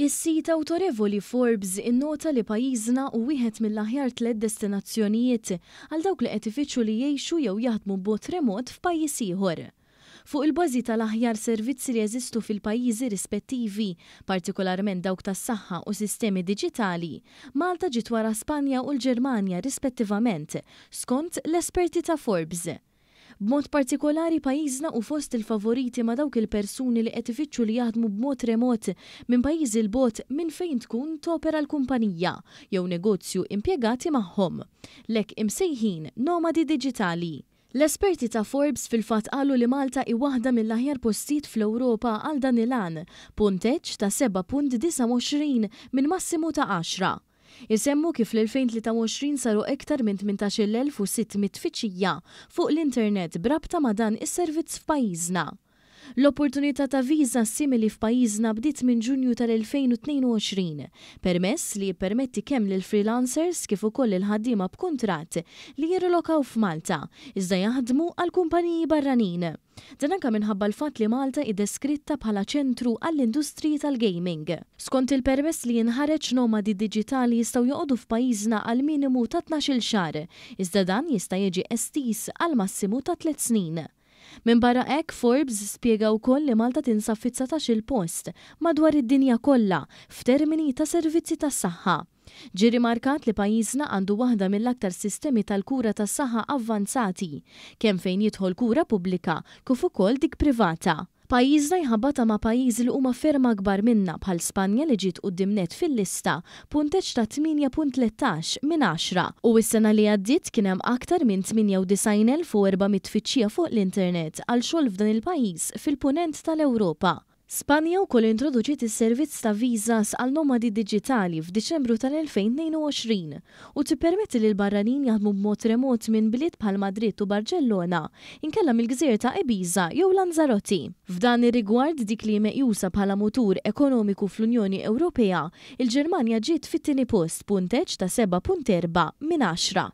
Is-sit awtorevoli Forbes innota li pajjiżna hu wieħed mill-aħjar tlett destinazzjonijiet għal dawk li qed ifittxu li jgħixu jew jaħdmu b'mod remot f'pajjiż ieħor. Fuq il-bażi tal-aħjar servizzi li jeżistu fil-pajjiżi rispettivi, partikolarment dawk tas-saħħa u sistemi diġitali, Malta ġiet wara Spanja u l-Ġermanja rispettivament, skont l-esperti ta' Forbes. B'mod partikolari pajjiżna hu fost il-favoriti ma' dawk il-persuni li qed ifittxu li jaħdmu b'mod remot minn pajjiżi 'l bogħod minn fejn tkun topera l-kumpanija jew negozju impjegati magħhom. L-hekk imsejħin nomadi diġitali. L-esperti ta' Forbes fil-fatt qalu li Malta hi waħda mill-aħjar postijiet fl-Ewropa għal dan il-għan, b'punteġġ ta' 7.29 minn massimu ta' għaxra. Isemmu kif fl-2023 saru iktar minn 18,600 tfittxija fuq l-internet b'rabta ma' dan is-servizz f'pajjiżna. L-opportunità ta' viża simili f'pajjiżna bdiet minn Ġunju tal-2022, permess li jippermetti kemm lill-freelancers kif ukoll lill-ħaddiema b'kuntratt li jirrilokaw f'Malta, iżda jaħdmu għal kumpaniji barranin. Dan anke minħabba l-fatt li Malta hi deskritta bħala ċentru għall-industriji tal-gaming. Skont il-permess li jinħareġ, nomadi diġitali jistgħu joqogħdu f'pajjiżna għal minimu ta' 12-il xahar, iżda dan jista' jiġi estiż għal massimu ta' tliet snin. Minbarra hekk, Forbes spjega wkoll li Malta tinsab fit-dsatax-il post madwar id-dinja kollha f'termini ta' servizzi tas-saħħa. Ġie rimarkat li pajjiżna għandu waħda mill-aktar sistemi tal-kura tas-saħħa avvanzati, kemm fejn jidħol kura pubblika kif ukoll dik privata. Pajjiżna jħabbatha ma' pajjiżi li huma ferm akbar minna bħal Spanja li ġiet quddiem nett fil-lista b'punteġġ ta' 8.13 minn għaxra. U s-sena li għaddiet kien hemm aktar minn 98,400 tfittxija fuq l-internet għal xogħol f'dan il-pajjiż fil-Punent tal-Ewropa. Spanja wkoll introduċiet is-servizz ta' viżas għal nomadi diġitali f'Diċembru tal-2022 u tippermetti lill-barranin jaħdmu b'mod remot minn bliet bħal Madrid u Barċellona, inkella mill-gżejjer ta' Ibiza jew Lanzarote. F'dan ir-rigward, dik li hi meqjusa bħala mutur ekonomiku fl-Unjoni Ewropea, il-Ġermanja ġiet fit-tieni post b'punteġġ ta' 7.4 minn għaxra.